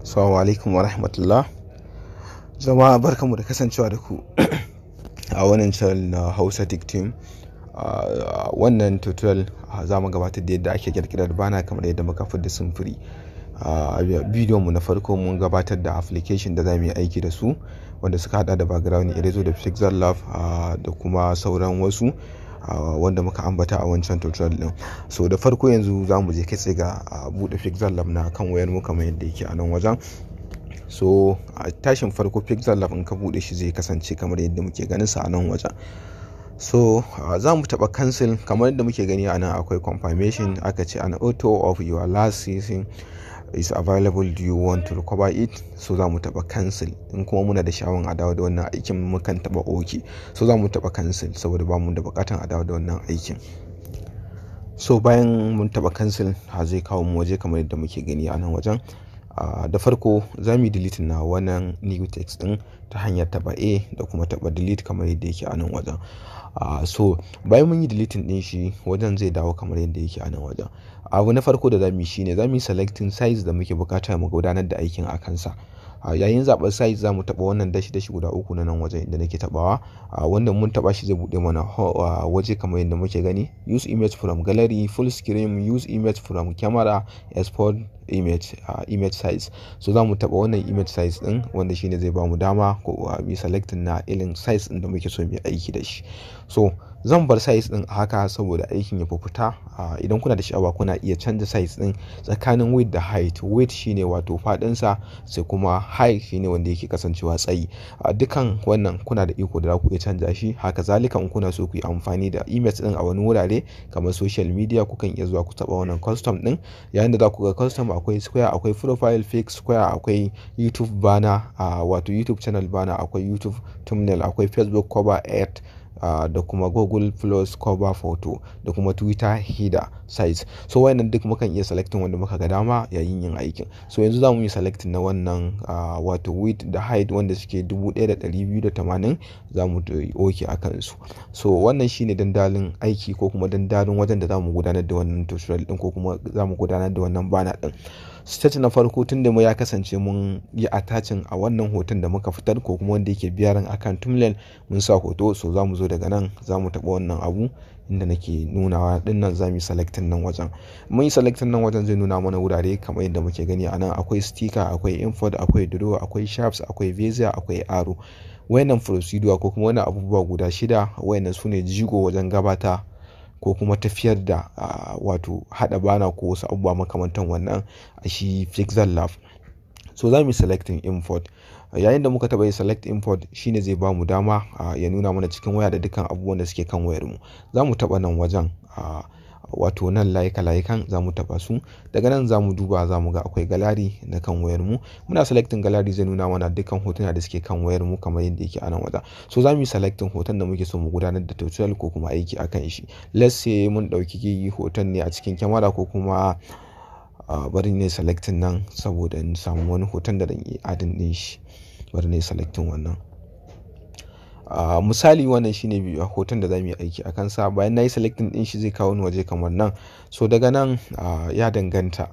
Assalamu alaikum wa rahmatullah. Jama'a, barkanmu da kasancewa da ku a wannan channel na Hausa Tech Team. Wannan tutorial za mu gabatar da yadda ake kirkirar banner kamar yadda muka da samfuri. A bidiyon mu na farko mun gabatar da application da za mu yi aiki da su, wanda suka hada da Background Eraser da Pixel Lab da kuma sauran wasu wanda muka ambata a wancan tutorial din. So da farko yanzu za mu je kai tsaye ga bude Pixel Lab na kan wayar mu kamar yadda yake a nan wajen. So a tashin farko, Pixel Lab in ka bude shi zai kasance kamar yadda muke ganin sa a nan wajen. So za mu taba cancel. Kamar yadda muke gani a nan, akwai confirmation, aka ce "An photo of your last session is available. Do you want to recover it?" So za mu taba cancel. In kuma muna da sha'awan a dawo da wannan aikin, mukan taba OK. So za mu taba cancel saboda ba mu da bukatan a dawo da wannan aikin. So bayan mun taba cancel, zai kawo mu waje kamar yadda muke gani a nan wajen. Da farko za mu yi delete na wannan new text din ta hanyar taba A da kuma taba delete kamar yadda yake a nan wajen. So bayan mun yi deleting din shi, wajen zai dawo kamar yadda yake a nan wajen. Abu na farko da zamu yi shine zamu yi selecting size da muke bukata mu gudanar da aikin a kansa. Yayin zaɓar size, za mu taɓa wannan dashi dashi guda uku na nan wajen inda nake taɓawa, wanda mun taɓa shi zai buɗe mana waje kamar yadda muke gani: use image from gallery, full screen, use image from camera, export image, image size. So za mu taɓa wannan image size ɗin, wanda shine zai bamu dama ko mu selecting na irin size ɗin da muke so mu yi aiki da shi. So zan bar size ɗin a haka saboda aikin ya fi fita. Idan kuna da sha'awa, kuna iya canza size ɗin tsakanin width da height. Width shine wato faɗinsa, sai kuma height shine wanda yake kasancewa tsayi. Dukan wannan kuna da iko da za ku iya canza shi. Haka zalika, in kuna so ku yi amfani da image ɗin a wani wurare kamar social media, kukan iya zuwa ku taɓa wannan custom ɗin. Yayin da za ku ga custom, akwai square, akwai profile pic square, akwai YouTube banner, wato YouTube channel banner, akwai YouTube thumbnail, akwai Facebook cover art, da kuma Google Plus cover photo, da kuma Twitter header size. So wayannan duk mukan iya selecting wanda muka ga dama yayin yin aikin. So yanzu za mu yi selecting na wannan, wato width da height wanda suke 1280. Za mu OK a kansu. So wannan shine dandalin aiki ko kuma dandalin wajen da za mu gudanar da wannan tutorial din, ko kuma za mu gudanar da wannan banner din. Stage na farko, tun da mu ya kasance mun yi attaching a wannan hoton da muka fitar, ko kuma wanda yake biyarin akan thumbnail, mun sa hoto. So za mu zo daga nan, za mu taɓa wannan abu inda nake nunawa din nan, za mu yi selecting nan wajen. Mun yi selecting nan wajen, zai nuna mana wurare kamar yadda muke gani a nan. Akwai sticker, akwai import, akwai draw, akwai shapes, akwai bezier, akwai arrow. Wayannan procedure ko kuma wannan abubuwa guda shida, wayannan su ne jigo wajen gabata ko kuma tafiyar da wato hada banner ko wasu abubuwa makamantan wannan a shi Pixel Lab. So za mu yi selecting import. Yayin da muka taɓa yi select import, shine zai ba mu dama ya nuna mana cikin waya da dukkan abubuwan da suke kan wayar mu. Za mu taɓa nan wajen, wato nan layuka layukan, za mu taɓa su. Daga nan za mu duba, za mu ga akwai gallery na kan wayar mu. Muna selecting gallery, zai nuna mana dukkan hotuna da suke kan wayar mu kamar yadda yake a nan wajen. So za mu yi selecting hoton da muke so mu gudanar da tutorial ko kuma aiki akan shi. Let's say mun ɗauki hoton ne a cikin kyamara, ko kuma bari ne selecting nan saboda in samu wani hoton da zan iya adding din shi. Bari ne selecting wannan. Misali, wannan shine hoton da za mu yi aiki a kansa. Bayan na yi selecting din shi, zai kawo ni waje kamar nan. So daga nan ya danganta,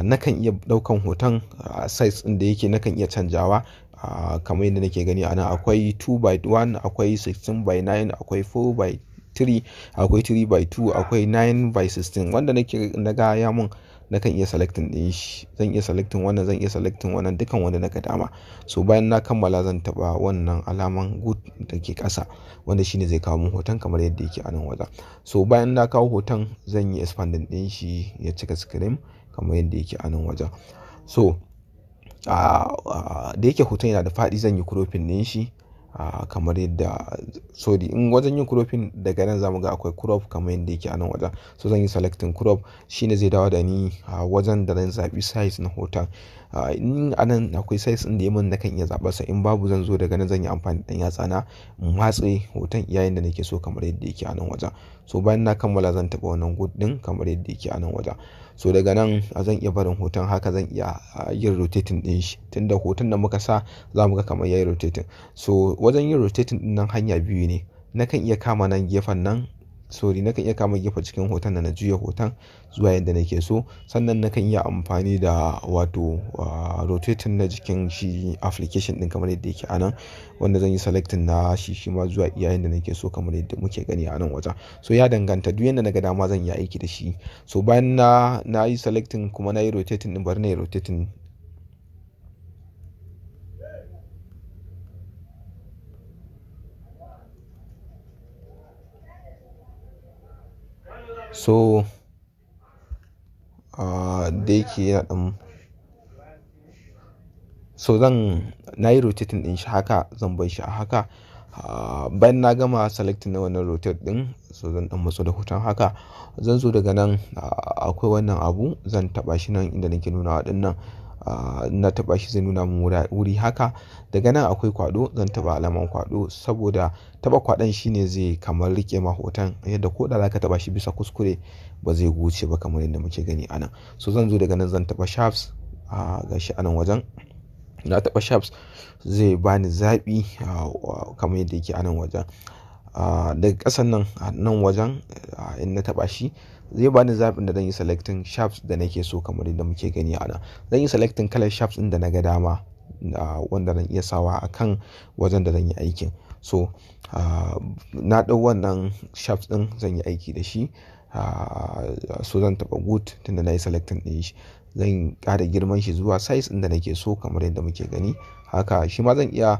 nakan iya daukan hoton size din da yake, nakan iya canjawa kamar yadda nake gani a nan. Akwai 2 by 1, akwai 16 by 9, akwai 4 by 3, akwai 3 by 2, akwai 9 by 16. Wanda nake naga ya mun, nakan iya selecting din shi. Zan iya selecting wannan, zan iya selecting wannan, dukan wanda naga dama. So bayan na kammala, zan taba wannan alaman good da ke kasa, wanda shine zai kawo mun hoton kamar yadda yake a nan wajen. So bayan na kawo hoton, zan yi expanding din shi ya cika screen kamar yadda yake a nan wajen. So da yake hoton yana da faɗi, zan yi cropping din shi kamar yadda, sorry, in wajen yin cropping, daga nan zamu ga akwai crop kamar yadda yake a nan wajen. So zan yi selecting crop, shine zai dawo da ni wajen da zan zabi size na hoton. In a nan akwai size ɗin da ya mun, nakan iya zaɓar sa. In babu, zan zo daga nan, zan yi amfani da yatsa na in matse hoton yayin da nake so kamar yadda yake a nan wajen. So bayan na kammala, zan taɓa wannan good ɗin kamar yadda yake a nan wajen. So daga nan zan iya barin hoton haka, zan iya yin rotating ɗin shi, tunda hoton da muka sa za mu ga kamar yayi rotating. So wajen yin rotating ɗin nan, hanya biyu ne. Nakan iya kama nan gefen nan sorry, nakan iya kama gefen cikin hoton da na juya hoton zuwa yadda nake so. Sannan nakan iya amfani da wato rotating na jikin shi application din kamar yadda yake anan, wanda zan yi selecting na shi shi ma zuwa iya yadda nake so kamar yadda muke gani a nan wajen. So ya danganta, duk yadda naga dama zan iya aiki da shi. So bayan na yi selecting kuma na yi rotating din, bari na yi rotating. So da yake yana ɗan, so zan na yi rotating ɗin shi haka, zan bar shi a haka. Bayan na gama selecting na wannan rotate ɗin, so zan ɗan matso da hoton haka. Zan zo daga nan, akwai wannan abu, zan taɓa shi nan inda nake nunawa ɗin nan. Na taɓa shi zai nuna min wuri haka. Daga nan akwai kwaɗo, zan taɓa alaman kwaɗo saboda taɓa kwaɗon shine zai kamar riƙe ma hoton yadda ko da zaka taɓa shi bisa kuskure ba zai goce ba kamar yadda muke gani a nan. So zan zo daga nan zan taɓa shapes, gashi a nan wajen. Na taɓa shapes zai bani zaɓi, kamar yadda yake a nan wajen. Daga ƙasan nan, a nan wajen, in na taɓa shi zai bani zaɓin da zan yi selecting shapes da nake so kamar yadda muke gani a nan. Zan yi selecting kalar shapes ɗin da na ga dama, wanda zan iya sawa a kan wajen da zan yi aikin. So na ɗau wannan shapes ɗin zan yi aiki da shi. So zan taɓa good tunda na yi selecting ɗin shi. Zan ƙara girman shi zuwa size ɗin da nake so kamar yadda muke gani. Haka shi ma zan iya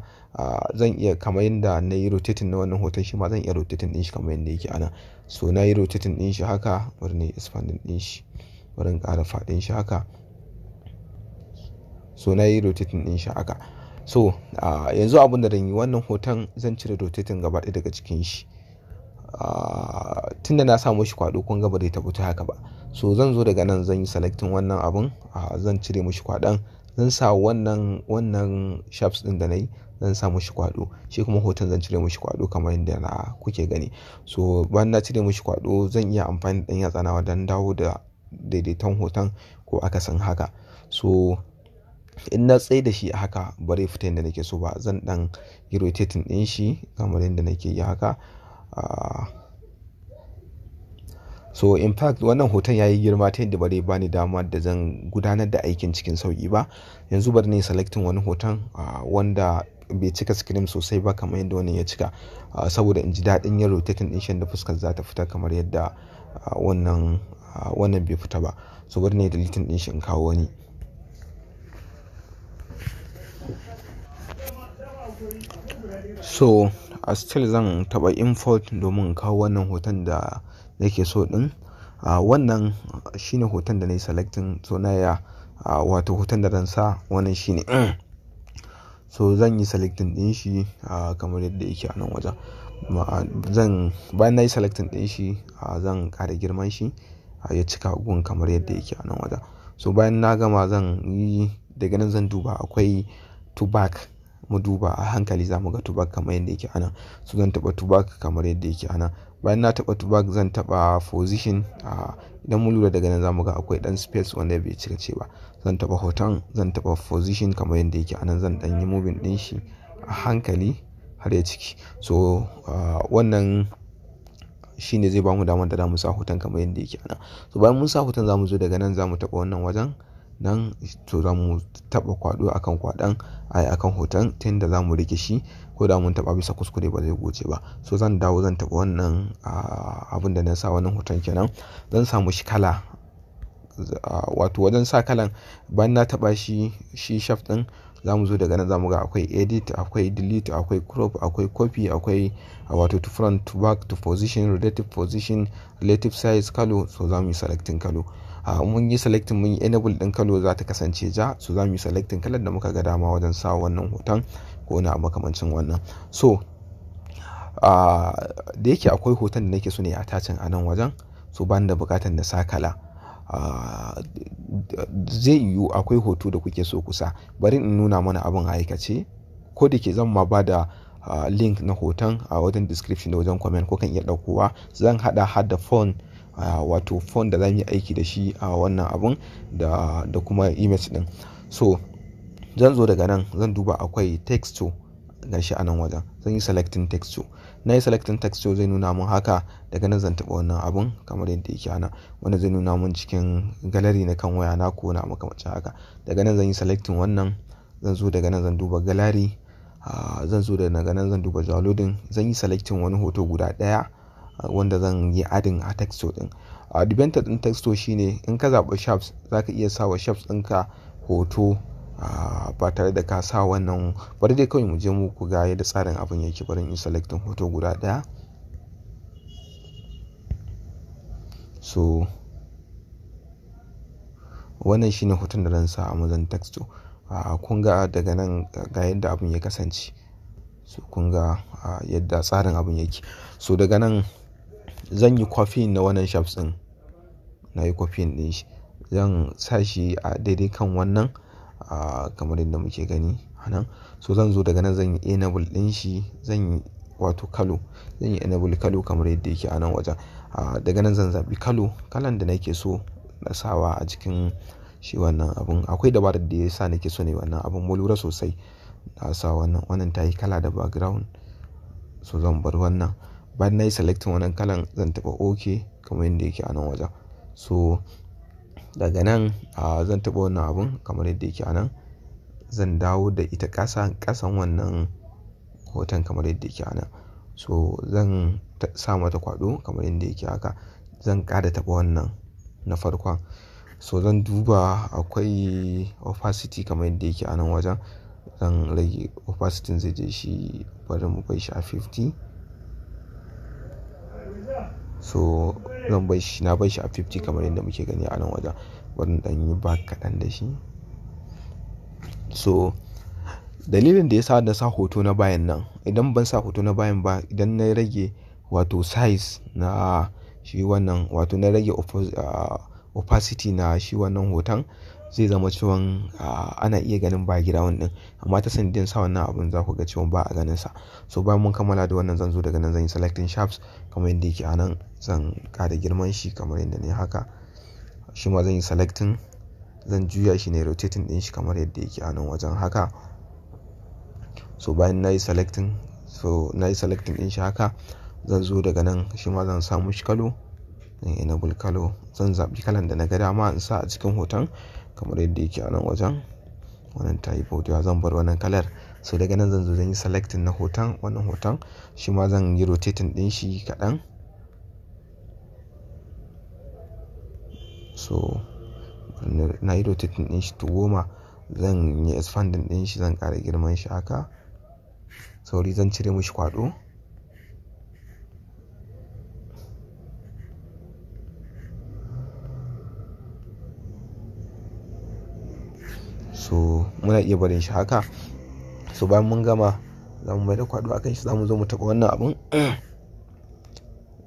kamar yadda na yi rotating na wannan hoton, shi ma zan iya rotating ɗin shi kamar yadda yake a nan. So na yi rotating ɗin shi haka, bari na yi expanding ɗin shi, bari in ƙara faɗin shi haka. So na yi rotating ɗin shi haka. So yanzu abin da zan yi, wannan hoton zan cire rotating gaba ɗaya daga cikin shi. Tunda na sa mashi kwaɗo, kun ga ba zai taɓu ta haka ba. So zan zo daga nan zan yi selecting wannan abun, zan cire mashi kwaɗon. Zan sa wannan shapes ɗin da na yi, zan sa mashi kwaɗo. Shi kuma hoton zan cire mashi kwaɗo kamar yadda na kuke gani. So bayan na cire mashi kwaɗo, zan iya amfani da ɗan yatsa nawa don dawo da daidaiton hoton ko akasin haka. So in na tsai da shi a haka ba zai fita yadda nake so ba. Zan ɗan yi rotating ɗin shi kamar yadda nake yi haka. So in fact wannan hoton ya yi girma ta yadda ba zai bani dama da zan gudanar da aikin cikin sauƙi ba. Yanzu bari na yi selecting wani hoton, wanda bai cika screen sosai ba kamar yadda wannan ya cika, saboda in ji daɗin yin rotating ɗin shi yadda fuskar za ta fita kamar yadda wannan bai fita ba. So bari na yi deleting ɗin shi in kawo wani. So a still zan taɓa import domin in kawo wannan hoton da nake so ɗin. Wannan shine hoton da na yi selecting, so na ya, wato hoton da zan sa wannan shine. So zan yi selecting ɗin shi, kamar yadda yake a nan wajen. Zan bayan na yi selecting ɗin shi, zan ƙara girman shi, ya cika gun kamar yadda yake a nan wajen. So bayan na gama zan yi daga nan zan duba akwai to back. Mu duba a hankali, za mu ga to back kamar yadda yake a nan. So zan taɓa to back kamar yadda yake a nan. Bayan na taɓa to back, zan taɓa position. Idan mun lura daga nan, za mu ga akwai ɗan space wanda bai cika ce ba. Zan taɓa hoton, zan taɓa position kamar yadda yake a nan, zan ɗan yi moving ɗin shi a hankali har ya ciki. So wannan shine zai bamu damar da zamu sa hoton kamar yadda yake a nan. So bayan mun sa hoton, za mu zo daga nan za mu taɓa wannan wajen nan, to za mu taɓa kwaɗo akan kwaɗon, ai akan hoton, ta yadda za mu riƙe shi ko da mun taɓa bisa kuskure ba zai goce ba. So zan dawo zan taɓa wannan abun da na sa wannan hoton kenan. Zan sa mushi kala, wato wajen sa kalan, bayan na taɓa shi shape ɗin, za mu zo daga nan za mu ga akwai edit, akwai delete, akwai crop, akwai copy, akwai wato to front, to back, to position, relative position, relative size, color. So za mu yi selecting color. Mun yi selecting, mun yi enable ɗin color, za ta kasance ja. So za mu yi selecting kalar da muka ga dama wajen sa wannan hoton ko wani abu makamancin wannan. So da yake akwai hoton da nake so ne attaching a nan wajen, so bani da buƙatar na sa kala. Zai yiwu akwai hoto da kuke so ku sa. Bari in nuna mana abin a aikace. Ko da ke zan ma ba da link na hoton a wajen description da wajen comment, ko kan iya ɗaukowa. Zan haɗa har da phone, wato phone da za mu yi aiki da shi a wannan abun da kuma image ɗin. So zan zo daga nan zan duba akwai texture. Gashi a nan wajen zan yi selecting texture. Na yi selecting texture, zai nuna mun haka. Daga nan zan taɓa wannan abun kamar yadda yake ana, wanda zai nuna mun cikin gallery na kan waya na ko na makamancin haka. Daga nan zan yi selecting wannan, zan zo daga nan zan duba gallery, zan zo daga nan zan duba downloading, zan yi selecting wani hoto guda ɗaya wanda zan yi adding a texture din. Advantage din texture shine in ka zaɓi shapes, zaka iya sawa shapes ɗinka hoto ba tare da ka sa wannan. Bari dai kawai mu je mu ku ga yadda tsarin abin yake. Bari in selecting hoto guda ɗaya. So wannan shine hoton da zan sa a mazan texture. Kun ga daga nan ga yadda abin ya kasance. So kun ga yadda tsarin abin yake. So daga nan zan yi copy na wannan shapes din. Na yi copy din shi, zan sa shi a daidai kan wannan kamar yadda muke gani a nan. So zan zo daga nan zan yi enable din shi, zan yi wato color, zan yi enable color kamar yadda yake a nan wajen. Daga nan zan zaɓi color, kalan da nake so na sawa a cikin shi wannan abun. Akwai dabarar da ya sa nake so ne wannan abun, mu lura sosai. Na sa wannan, wannan ta yi kala da background, so zan bar wannan. Bayan na yi selecting wannan kalan, zan taɓa OK kamar yadda yake a nan wajen. So daga nan zan taɓa wannan abun kamar yadda yake a nan, zan dawo da ita ƙasa ƙasan wannan hoton kamar yadda yake a nan. So zan sa mata kwaɗo kamar yadda yake haka. Zan ƙara taɓa wannan na farkon. So zan duba akwai opacity kamar yadda yake a nan wajen, zan rage opacity, zai je shi, bari mu bai shi a 50. So zan bai shi, na bai shi a 50 kamar yadda muke gani a nan wajen. Bari dan yi back kaɗan da shi. So dalilin da ya sa na sa hoto na bayan nan, idan ban sa hoto na bayan ba, idan na rage wato size na shi wannan, wato na rage opacity na shi wannan hoton, zai zama cewan ana iya ganin background din, amma ta sanadin sa wannan abun za ku ga cewa ba a ganin sa. So bayan mun kammala da wannan, zan zo daga nan zan yi selecting shapes kamar yadda yake a nan, zan ƙara girman shi kamar yadda ne haka. Shi ma zan yi selecting, zan juya shi ne rotating din shi kamar yadda yake a nan wajen haka. So bayan na yi selecting, so na yi selecting din shi haka, zan zo daga nan shi ma zan samu shi color, zan enable color, zan zaɓi kalan da na ga dama in sa a cikin hoton kamar yadda yake a nan wajen. Wannan ta yi bautewa, zan bar wannan kalar. So daga nan zan zo zan yi selecting na hoton, wannan hoton shi ma zan yi rotating din shi kaɗan. So na yi rotating din shi to 10, zan yi expanding din shi, zan ƙara girman shi haka. Sorry, zan cire mishi kwaɗo. So muna iya barin shi haka. So bayan mun gama, za mu mai da kwaɗo akan shi, za mu zo mu taɓa wannan abun,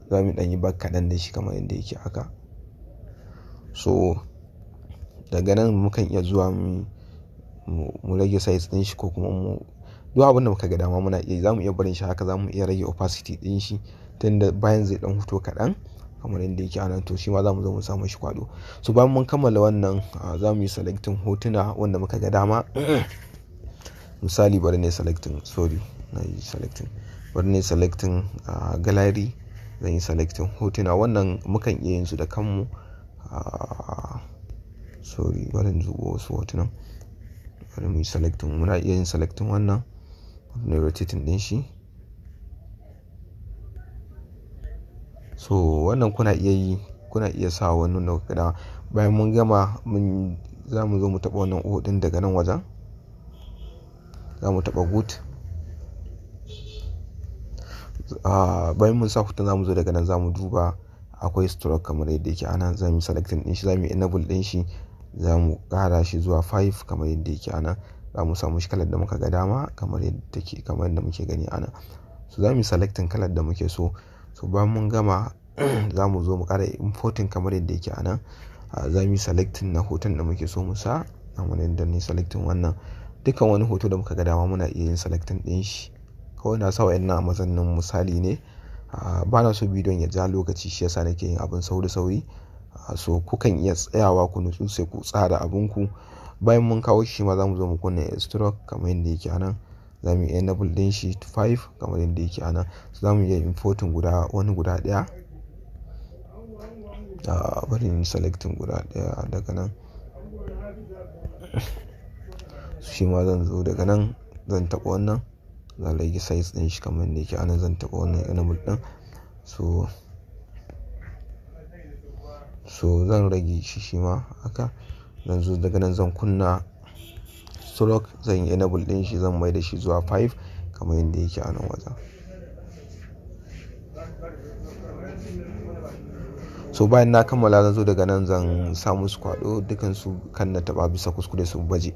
za mu ɗan yi back kaɗan da shi kamar yadda yake haka. So daga nan mukan iya zuwa mu rage size ɗin shi ko kuma mu duk abin da muka ga dama muna iya, za mu iya barin shi haka, za mu iya rage opacity ɗin shi tunda bayan zai ɗan huto kaɗan kamar yadda yake a nan. To shi ma za mu zo mu sa mashi kwaɗo. So bayan mun kammala wannan, za mu yi selecting hotuna wanda muka ga dama. Misali, bari ne selecting, sorry, na yi selecting, bari ne selecting gallery, zan yi selecting hotuna. Wannan mukan iya yin su da kanmu. Sorry, bari in zubo wasu hotunan. Bari mu yi selecting, muna iya yin selecting wannan, na rotating din shi. So wannan kuna iya yi, kuna iya sa wannan da kuka dama. Bayan mun gama, mun za mu zo mu taɓa wannan O ɗin daga nan wajen, za mu taɓa good. Bayan mun sa hoton, za mu zo daga nan za mu duba akwai stroke kamar yadda yake a nan, za mu yi selecting din shi, za mu yi enable din shi, za mu ƙara shi zuwa 5 kamar yadda yake a nan. Za mu samu shi kalar da muka ga dama kamar yadda take, kamar yadda muke gani a nan. So za mu yi selecting kalar da muke so. So bayan mun gama, za mu zo mu ƙara importing kamar yadda yake a nan. Za mu yi selecting na hoton da muke so mu sa kamar yadda ni selecting wannan. Dukkan wani hoto da muka ga dama muna iya yin selecting din shi. Kawai na sa wa'annan a matsayin misali ne. Ba na so bidiyon ya ja lokaci, shi yasa nake yin abin sauri sauri. So kukan iya tsayawa ku nutsu sai ku tsara abinku. Bayan mun kawo shi ma, za mu zo mu kunna stroke kamar yadda yake a nan. Za mu yi enable ɗin shi to 5 kamar yadda yake a nan. So za mu iya importing guda wani guda ɗaya. Bari in selecting guda ɗaya daga nan. Shi ma zan zo daga nan zan taɓa wannan, zan rage size ɗin shi kamar yadda yake a nan. Zan taɓa wannan enable ɗin. So zan rage shi shi ma haka. Zan zo daga nan zan kunna stroke, zan yi enable ɗin shi, zan mai da shi zuwa 5 kamar yadda yake a nan wajen. So bayan na kammala zan zo daga nan zan sa musu kwaɗo dukansu kan na taɓa bisa kuskure su baje.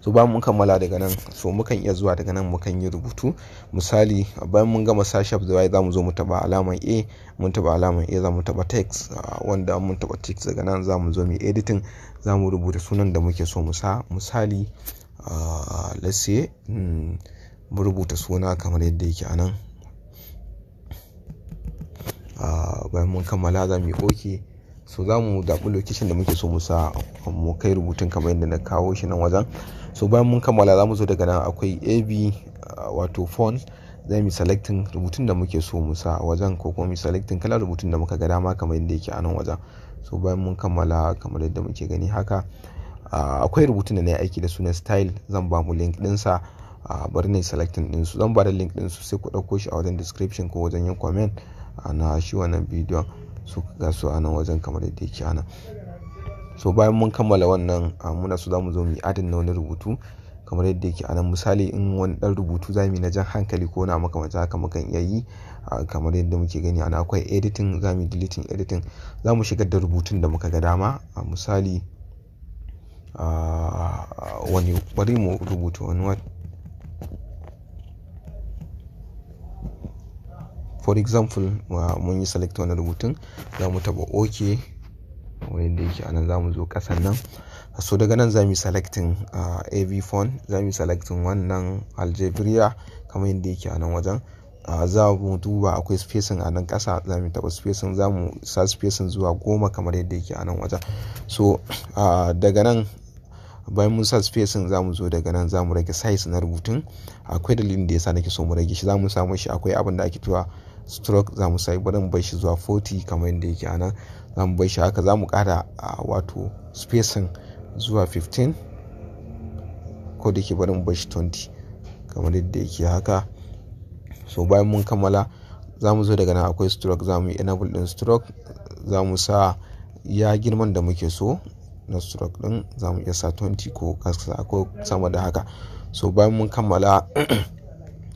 So bayan mun kammala daga nan, so mukan iya zuwa daga nan mukan yi rubutu. Misali bayan mun gama sa shape da waye, za mu zo mu taɓa alamar A, mun taɓa alamar A za mu taɓa text, wanda mun taɓa text daga nan za mu zo mu yi editing, za mu rubuta sunan da muke so mu sa. Misali, let's say, mu rubuta suna kamar yadda yake a nan. Bayan mun kammala za mu yi okay. So za mu zaɓi location da muke so mu sa mu kai rubutun kamar yadda na kawo shi nan wajen. So bayan mun kammala za mu zo daga nan akwai AB, wato font. Za mu yi selecting rubutun da muke so mu sa a wajen, ko kuma mu yi selecting kalar rubutun da muka ga dama kamar yadda yake a nan wajen. So bayan mun kammala kamar yadda muke gani haka, akwai rubutun da na yi aiki da sunan style, zan ba mu link ɗinsa. Bari na yi selecting ɗinsu, zan ba da link ɗinsu sai ku ɗauko shi a wajen description ko wajen yin comment na shi wannan bidiyon. So ga su a nan wajen kamar yadda yake a nan. So bayan mun kammala wannan, muna so za mu zo mu yi adin na wani rubutu kamar yadda yake a nan. Misali in wani ɗan rubutu za mu yi na jan hankali ko na makamancin haka mukan iya yi, kamar yadda muke gani a nan akwai editing, za mu yi deleting editing, za mu shigar da rubutun da muka ga dama. Misali, wani bari mu rubuta wani word. For example, mun yi select wani rubutun, za mu taɓa okay kamar yadda yake a nan. Za mu zo ƙasan nan. So daga nan za mu yi selecting, AB font, za mu yi selecting wannan Algebra kamar yadda yake a nan wajen. Za mu duba akwai spacing a nan ƙasa, za mu taɓa spacing, za mu sa spacing zuwa 10 kamar yadda yake a nan wajen. So, daga nan bayan mun sa spacing za mu zo daga nan za mu rage size na rubutun. Akwai dalilin da yasa nake so mu rage shi, za mu samu shi akwai abin da ake cewa stroke, za mu sai bari mu bar shi zuwa 40 kamar yadda yake a nan. Za mu bar shi haka, za mu ƙara, wato spacing zuwa 15, ko da yake bari mu bar shi 20 kamar yadda yake haka. So bayan mun kammala za mu zo daga nan akwai stroke, za mu yi enable ɗin stroke, za mu sa ya girman da muke so na stroke ɗin, za mu iya sa 20 ko ƙasa ko sama da haka. So bayan mun kammala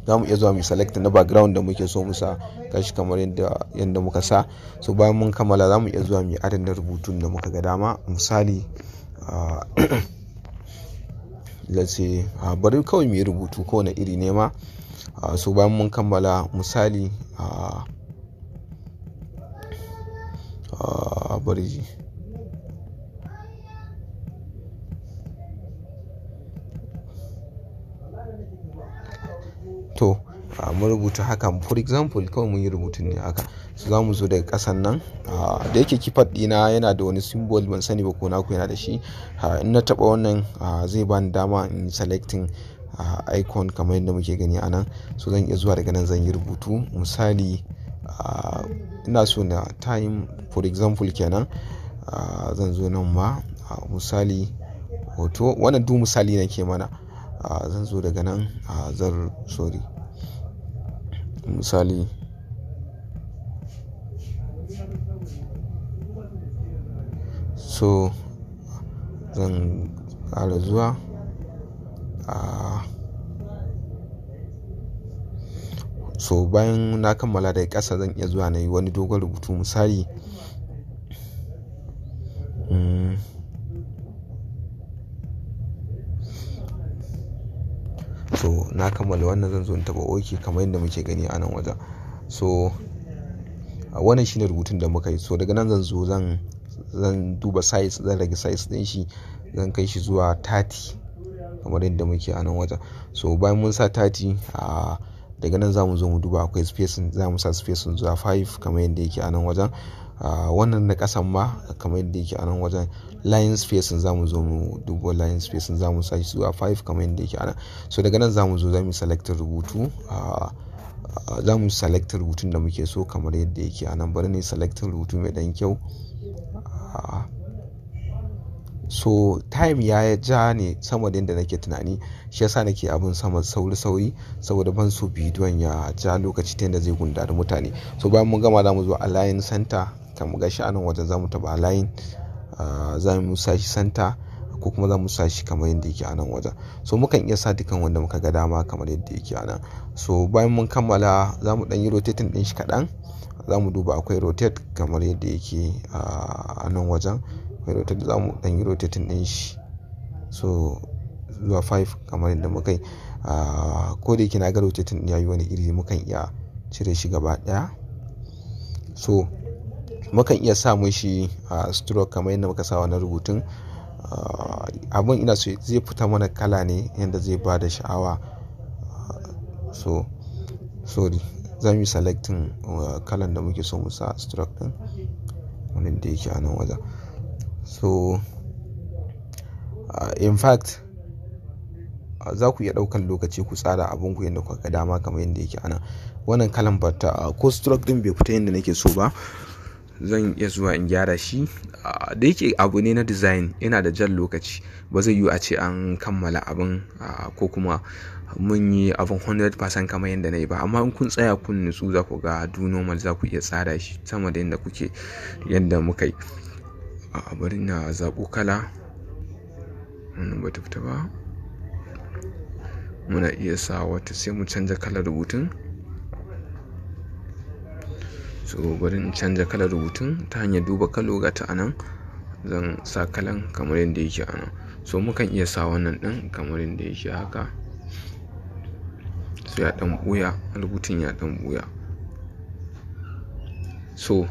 za mu iya zuwa mu select na background da muke so mu sa gashi kamar yadda muka sa. So bayan mun kammala za mu iya zuwa mu yi adana rubutun da muka ga dama. Misali, let's say, bari kawai mu yi rubutu kowane iri ne ma. So bayan mun kammala misali, bari to, mun rubuta haka. For example kawai mun yi rubutun ne haka. So za mu zo daga ƙasan nan, da yake keypad ɗina yana da wani symbol ban sani ba ko naku yana da shi. In na taɓa wannan, zai bani dama in yi selecting, icon kamar yadda muke gani a nan. So zan iya zuwa daga nan zan yi rubutu. Misali, ina so na time for example kenan, zan zo nan ma, misali hoto. Wannan duk misali nake mana. Zan zo daga nan, zan sorry misali so zan ƙara zuwa, so bayan na kammala daga ƙasa zan iya zuwa na yi wani dogon rubutu. Misali, so na kammala wannan zan zo in taɓa okay kamar yadda muke gani a nan wajen. So wannan shine rubutun da muka yi. So daga nan zan zo zan duba size, zan rage size ɗin shi, zan kai shi zuwa 30 kamar yadda muke a nan wajen. So bayan mun sa 30, daga nan za mu zo mu duba akwai spacing, za mu sa spacing zuwa 5 kamar yadda yake a nan wajen. Wannan na ƙasan ma kamar yadda yake a nan wajen, Line spacing, zamu zo mu dubo line spacing, zamu sa shi zuwa 5 kamar yadda yake ana. So daga nan zamu zo zamu select rubutu, zamu select rubutun da muke so kamar yadda yake anan. Bari ne select rubutu mai dan kyau. So time ya ja ne sama da yadda nake tunani, shi yasa nake abun sama sauri sauri saboda ban so bidiyon ya ja lokaci ta yadda zai gundari mutane. So bayan mun gama zamu zo align center, kamar gashi anan wajen zamu taba align, zamu sa shi center ko kuma zamu sa shi kamar yadda yake anan wajen. So mukan iya sa dukan wanda muka ga dama kamar yadda yake anan. So bayan mun kammala zamu dan yi rotating din shi kaɗan, zamu duba akwai rotate kamar yadda yake a nan wajen. Akwai rotate, zamu dan yi rotating din shi so zuwa 5 kamar yadda muka yi. Ko da yake na ga rotating din yayi wani iri, mukan iya cire shi gaba ɗaya. So mukan iya sa mishi stroke kamar yadda muka sa wannan rubutun. Abun ina so zai fita mana kala ne yadda zai bada sha'awa. So sorry, zamu yi selecting kalan da muke so mu sa stroke din wannan da yake a nan wajen. So in fact za ku iya ɗaukan lokaci ku tsara abun ku yadda kuka ga dama kamar yadda yake a nan. Wannan kalan bata ko stroke din bai fita yadda nake so ba, zan iya zuwa in gyara shi. Da yake abu ne na design, yana da jan lokaci, ba zai yiwu a ce an kammala abun ko kuma mun yi abun 100% kamar yadda na yi ba. Amma in kun tsaya kun nutsu za ku ga do normal, za ku iya tsara shi sama da yadda kuke yadda muka yi. Bari na zaɓo kala, wannan bata fita ba. Muna iya sa wata sai mu canza kalar rubutun. So bari in canza kalar rubutun ta hanyar duba kalo ga ta anan. Zan sa kalan kamar yadda yake anan. So mukan iya sa wannan ɗin kamar yadda yake haka. So ya ɗan ɓuya, rubutun ya ɗan ɓuya. So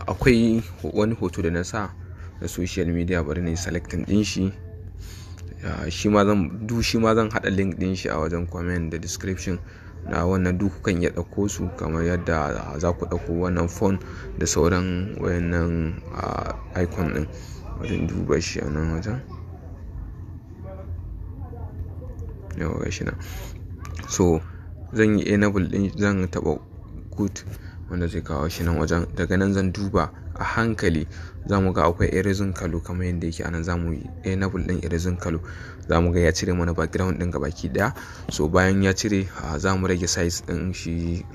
akwai wani hoto da na sa na social media, bari na yi selecting ɗin shi. Shi ma zan du shi ma zan haɗa link ɗin shi a wajen comment da description na wannan, duk kukan iya ɗauko su kamar yadda za ku ɗauko wannan phone da sauran wayannan icon ɗin. Bari in duba shi a nan wajen. Yauwa gashi nan. So zan yi enable ɗin, zan taɓa good wanda zai kawo shi nan wajen. Daga nan zan duba a hankali, za mu ga akwai erasing color kamar yadda yake anan. Za mu yi enable ɗin erasing color, za mu ga ya cire mana background ɗin gabaki ɗaya. So bayan ya cire, za mu rage size ɗin shi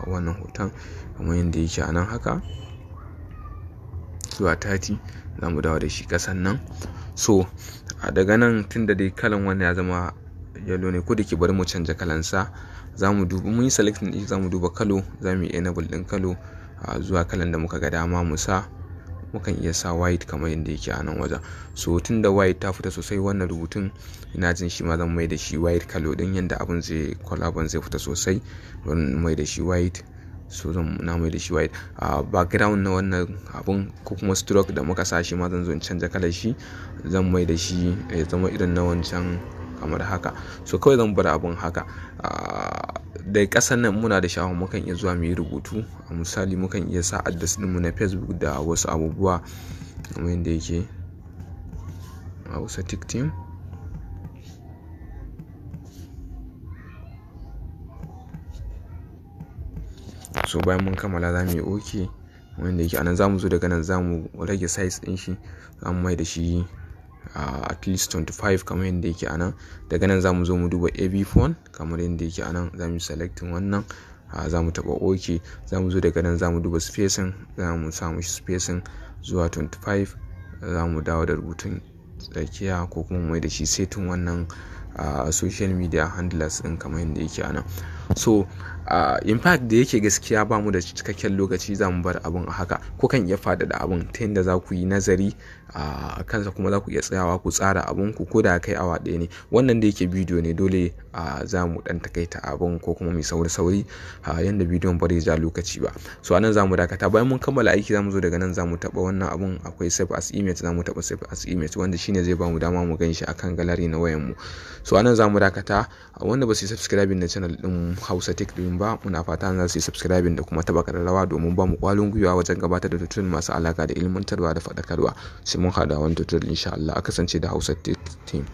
wannan hoton kamar yadda yake anan haka zuwa 30, za mu dawo da shi ƙasan nan. So daga nan tunda dai kalan wannan ya zama yellow ne, ko da ke bari mu canja kalansa. Za mu duba, mun yi selecting ɗin, za mu duba kalo, za mu yi enable ɗin kalo zuwa kalan da muka ga dama mu sa. Mukan iya sa white kamar yadda yake a nan wajen. So tunda white ta fita sosai wannan rubutun, ina jin shi ma zan mai da shi white kalo ɗin yadda abun zai kwalaban zai fita sosai. Bari in mai da shi white. So zan na mai da shi white. Background na wannan abun ko kuma stroke da muka sa shi ma zan zo in canja kalar shi, zan mai da shi ya zama irin na wancan kamar haka. So kawai zan bar abun haka. Da ƙasan nan muna da sha'awa mukan iya zuwa muyi rubutu. A misali mukan iya sa address ɗinmu na Facebook da wasu abubuwa kamar yadda yake Hausa Tech Team. So bayan mun kammala za mu yi okay kamar yadda yake anan. Za mu zo daga nan za mu rage size ɗin shi, za mu mai da shi at least 25 kamar yadda yake anan. Daga nan za mu zo mu duba AB phone kamar yadda yake anan, za mu yi selecting wannan, za mu taɓa okay. Za mu zo daga nan za mu duba spacing, za mu sa mishi spacing zuwa 25, za mu dawo da rubutun tsakiya ko kuma mu mai da shi setting wannan social media handlers ɗin kamar yadda yake anan. So in fact da yake gaskiya ba mu da cikakken lokaci, za mu bar abun a haka. Ko kan iya faɗaɗa abun ta yadda za ku yi nazari a kansa, kuma za ku iya tsayawa ku tsara abun ku ko da kai awa ɗaya ne. Wannan da yake bidiyo ne dole za mu ɗan takaita abun ko kuma mu yi sauri sauri yanda bidiyon ba zai ja lokaci ba. So anan za mu dakata. Bayan mun kammala aiki za mu zo daga nan za mu taɓa wannan abun, akwai save as image, za mu taɓa save as image wanda shine zai ba mu dama mu gan shi akan gallery na wayan mu. So anan za mu dakata. Wanda ba su yi subscribing na channel ɗin Hausa Tech Dream ba, muna fata za su yi subscribing da kuma taɓa ƙararrawa domin ba mu ƙwarin gwiwa wajen gabatar da tutorial masu alaƙa da ilmantarwa da faɗakarwa. Sai mun haɗa wani tutorial insha Allah. A kasance da Hausa Tech Team.